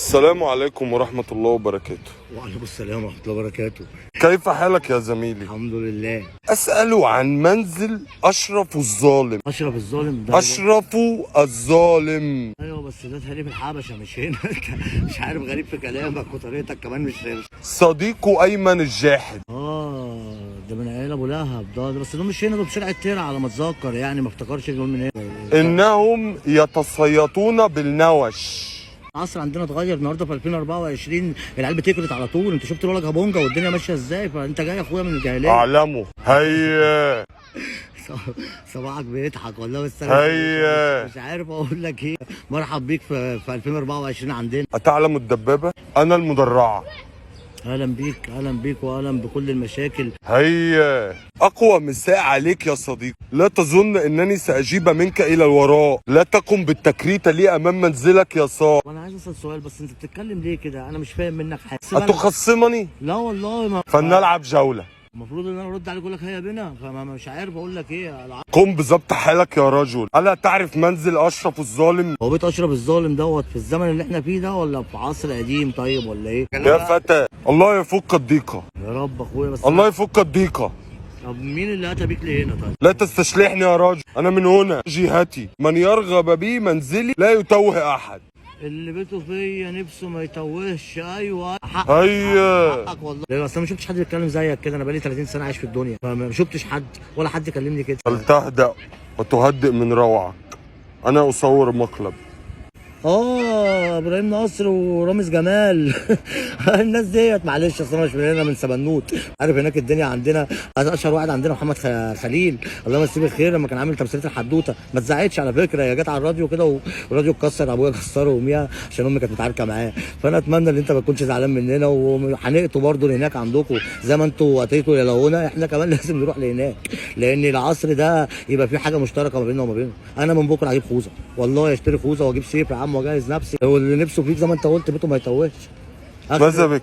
السلام عليكم ورحمة الله وبركاته. وعليكم السلام ورحمة الله وبركاته. كيف حالك يا زميلي؟ الحمد لله. أسأل عن منزل أشرف الظالم. أشرف الظالم ده أشرف الظالم. أيوه بس ده تهريب الحبشة مش هنا. أنت مش عارف، غريب في كلامك وطريقتك كمان مش صديقه أيمن الجاحد. ده من عيال أبو لهب ده بس دول مش هنا، دول في شارع الترعة على ما أتذكر، يعني ما افتكرش دول من هنا. إنهم يتصيطون بالنوش. العصر عندنا اتغير النهارده في 2024، العيال بتكرت على طول. انت شفت الولد هبونجا والدنيا ماشية ازاي، فانت جاي يا اخويا من الجاهلية. أعلمه. هيا صباحك بيضحك والله، بس انا هيا. مش عارف اقول لك ايه. مرحب بيك في 2024 عندنا. أتعلم الدبابة؟ أنا المدرعة. اهلا بيك، اهلا بيك واهلا بكل المشاكل. هيا. أقوى مساء عليك يا صديقي. لا تظن أنني سأجيب منك إلى الوراء. لا تقم بالتكريت لي أمام منزلك يا صاح. وانا عايز اسال سؤال بس، انت بتتكلم ليه كده؟ انا مش فاهم منك حاجة. أتخصمني؟ لا والله ما فلنلعب جولة. المفروض ان انا ارد عليك اقول لك هيا بنا، فما مش عارف اقول لك ايه. قم بضبط حالك يا رجل. ألا تعرف منزل أشرف الظالم؟ هو بيت اشرف الظالم دوت في الزمن اللي احنا فيه ده ولا في عصر قديم طيب ولا ايه؟ يا فتى الله يفك الضيقة. يا رب اخويا بس. الله يفك الضيقة. طب مين اللي اتى بيك لهنا طيب؟ لا تستشلحني يا رجل، أنا من هنا جهتي. من يرغب بي منزلي لا يتوه أحد. اللي بيته فيا نفسه ما يتوهش. ايوه حقك. هيا. حقك والله. لأن اصل أنا ما شفتش حد بيتكلم زيك كده، انا بقالي 30 سنة عايش في الدنيا فما شفتش حد ولا حد كلمني كده. فلتهدأ وتهدئ من روعك. أنا أصور مقلب. ابراهيم نصر ورامز جمال. الناس ديت معلش اصل انا مش من هنا، من سمنوت. عارف هناك الدنيا عندنا اشهر واحد عندنا محمد خليل، الله يمسيه بالخير، لما كان عامل تمثيلية الحدوتة ما اتذاعتش على فكرة، هي جت على الراديو كده والراديو اتكسر، ابويا كسره يوميها عشان امي كانت متعاركه معاه. فانا اتمنى ان انت ما تكونش زعلان مننا، وهنقتوا برضه لهناك عندكم زي ما انتوا اتيتوا لهنا، احنا كمان لازم نروح لهناك، لان العصر ده يبقى في حاجة مشتركة ما بيننا وما بينهم. انا من بكره هجيب خوذه والله، اشتري خوذه واجيب سيف يا عم واجهز نفسي، واللي نفسه فيك زي ما انت قلت بيته ما يتوهش. ماذا بك؟